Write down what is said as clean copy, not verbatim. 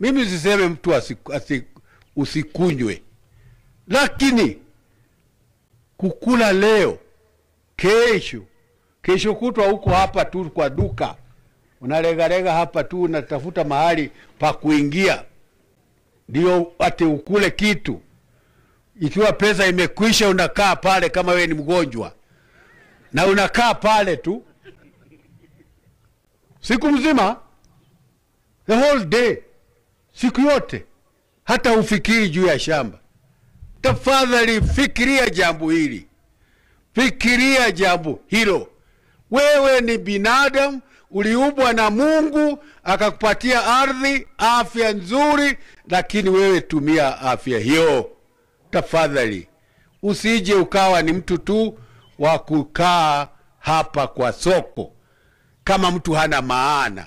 Mimi siseme mtu usikunywe, lakini kukula leo, kesho, kesho kutwa huko hapa tu kwa duka unalegalega hapa tu, unatafuta mahali pa kuingia ndio ati ukule kitu. Ikiwa pesa imekwisha, unakaa pale kama wewe ni mgonjwa, na unakaa pale tu siku mzima, the whole day, siku yote, hata ufikiri juu ya shamba. Tafadhali fikiria jambo hili, fikiria jambo hilo. Wewe ni binadamu, uliumbwa na Mungu akakupatia ardhi, afya nzuri, lakini wewe tumia afya hiyo. Tafadhali usije ukawa ni mtu tu wa kukaa hapa kwa soko kama mtu hana maana.